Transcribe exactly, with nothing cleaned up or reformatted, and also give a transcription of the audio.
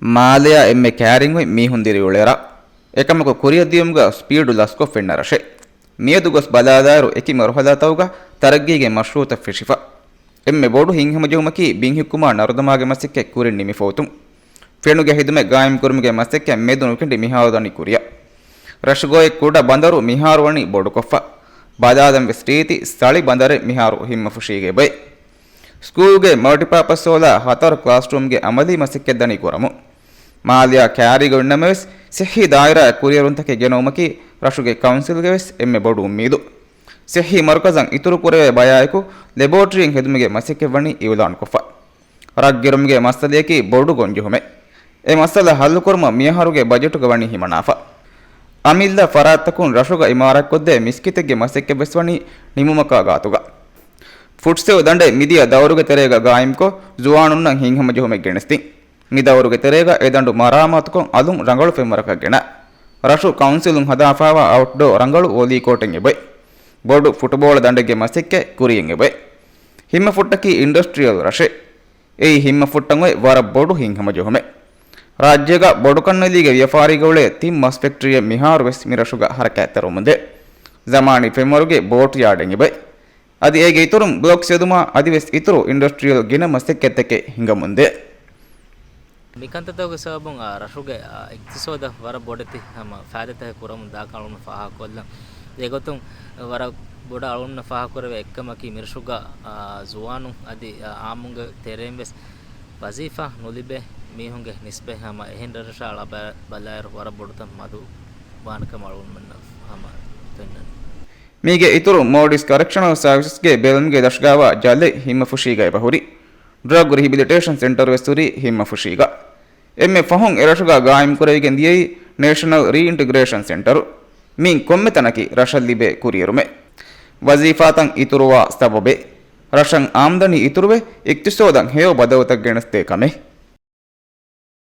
މާލެއާ އެންމެ ކައިރިން އޮތް މީހުން ދިރިއުޅޭ ރަށް. އެކަމަކު ކުރިއަށް ދިޔުމުގަ ސްޕީޑު ލަސްކޮށް ފެންނަ ރަށެއް. މިއަދު ގޮސް ބަލާލާއިރު އެކި މަރުހަލާތަކުގަ ތަރައްގީގެ މަޝްރޫއުތައް ފެށިފަ. އެންމެ ބޮޑު ހިތްހަމަޖެހުމަކީ ބިން ހިއްކުމާ ނަރުދަމާގެ މަސައްކަތް ކުރިން ނިމިފަ އޮތުން. ފެނުގެ ހިދުމަތް ގާއިމްކުރުމުގެ މަސައްކަތް މެދު ނުކެނޑި މިހާރު ދަނީ ކުރިއަށް. ރަށުގަ އޮތް ކުޑަ ބަނދަރު މިހާރު ވަނީ ބޮޑުކޮށްފަ. ބަލާލަން ވެސް ރީތި ސަޅި ބަނދަރެއް މިހާރު ހިންމަފުށީގެ އެބައޮތް. ސްކޫލްގެ މަލްޓިޕާޕަސް ހޯލާ ހަތަރު ކްލާސްރޫމްގެ އަމަލީ މަސައްކަތް ދަނީ ކުރަމުން. މާލެއާ ކައިރީގަ އޮތްނަމަވެސް، ސިއްހީ ދާއިރާއަށް ކުރިއެރުންތަކެއް ގެނައުމަކީ ރަށުގެ ކައުންސިލްގެ ވެސް އެންމެ ބޮޑު އުއްމީދު. ސިއްހީ މަރުކަޒަށް އިތުރު ކުރެވޭ ބަޔާއެކު، ލެބޯޓްރީއިން ހެދުމުގެ މަސައްކަތް ވަނީ އިއުލާންކޮށްފަ. ރަށް ގެރުމުގެ މައްސަލަޔަކީ ބޮޑު ގޮންޖެހުމެއް. އެ މައްސަލަ ހައްލުކުރުމަށް މިއަހަރުގެ ބަޖެޓުގަ ވަނީ ހިމަނާފަ. އަމިއްލަ ފަރާތްތަކުން ރަށުގަ އިމާރާތްކޮށްދޭ މިސްކިތެއްގެ މަސައްކަތް ވެސް ވަނީ ނިމުމަކާ ގާތުގަ. ފުޓްސެލް ދަނޑެއް މިދިޔަ ދައުރުގެ ތެރޭގަ ގާއިމްކޮށް، ޒުވާނުންނަށް ހިތްހަމަޖެހުމެއް ގެނެސްދިން. މި ދައުރުގެ ތެރޭގަ އެ ދަނޑު މަރާމާތުކޮށް، އަލުން ރަނގަޅު ފެންވަރަކަށް ގެނަ. ރަށު ކައުންސިލުން ހަދާފައިވާ އައުޓްޑޯ ރަނގަޅު ވޮލީ ކޯޓެއް އެބައޮތް. ބޮޑު ފުޓުބޯޅަ ދަނޑެއްގެ މަސައްކަތް ކުރިއަށް އެބައޮތް. ހިންމަފުއްޓަކީ އިންޑަސްޓްރިއަލް ރަށެއް. އެއީ ހިންމަފުއްޓަށް އޮތް ވަރަށް ބޮޑު ހިތްހަމަޖެހުމެއް. ރާއްޖޭގަ ބޮޑުކަންނެލީގެ ވިޔަފާރީގަ އުޅޭ ތިން މަސް ފެކްޓްރީއެއް މިހާރު ވެސް މި ރަށުގަ ހަރަކާތްތެރިވަމުންދޭ. ޒަމާނީ ފެންވަރުގެ ބޯޓް ޔާޑެއް އެބައޮތް. އަދި އޭގެ އިތުރުން ބްލޮކްސް ހެދުމާ އަދިވެސް އިތުރު އިންޑަސްޓްރިއަލް ގިނަ މަސައްކަތްތަކެއް ހިނގަމުންދޭ. މި ކަންތައްތަކުގެ ސަބަބުން، އާ، ރަށުގެ، އާ، އިގްތިސޯދަށް ވަރަށް ބޮޑެތި ހަމަ ފައިދާތަކެއް ކުރަމުން ދާކަން އަޅުގަނޑު ފާހަގަކޮށްލަން. އެގޮތުން ވަރަށް ބޮޑަށް އަޅުގަނޑު ފާހަގަކުރެވޭ އެއްކަމަކީ މިރަށުގަ، އާ، ޒުވާނުން އަދި، އާ، އާއްމުންގެ ތެރެއިން ވެސް ވަޒީފާ ނުލިބޭ މީހުންގެ ނިސްބަތް ހަމަ އެހެން ރަށްރަށާ ބަ-، ބަލާއިރު ވަރަށް ބޮޑުތަން މަދު ވާނެކަމަށް އަޅުގަނޑުމެންނަށް ހަމަ ފެންނަނީ. މީގެ އިތުރު މޯލްޑިވްސް ކަރެކްޝަނަލް ސާވިސަސްގެ ބެލުމުގެ ދަށުގައިވާ ޖަލެއް ހިންމަފުށީގަ އެބަހުރި. ޑްރަގް ރިހިބިލިޓޭޝަން ސެންޓަރު ވެސް ހުރީ ހިންމަފުށީގަ. އެންމެ ފަހުން އެރަށުގަ ގާއިމްކުރެވިގެން ދިޔައީ ނޭޝަނަލް ރީއިންޓިގްރޭޝަން ސެންޓަރު. މިއިން ކޮންމެ ތަނަކީ ރަށަށް ލިބޭ ކުރިއެރުމެއް. ވަޒީފާތައް އިތުރުވާ ސަބަބެއް. ރަށަށް އާމްދަނީ އިތުރުވެ، އިގްތިސޯދަށް ހެޔޮ ބަދަލުތައް ގެނެސްދޭ ކަމެއް.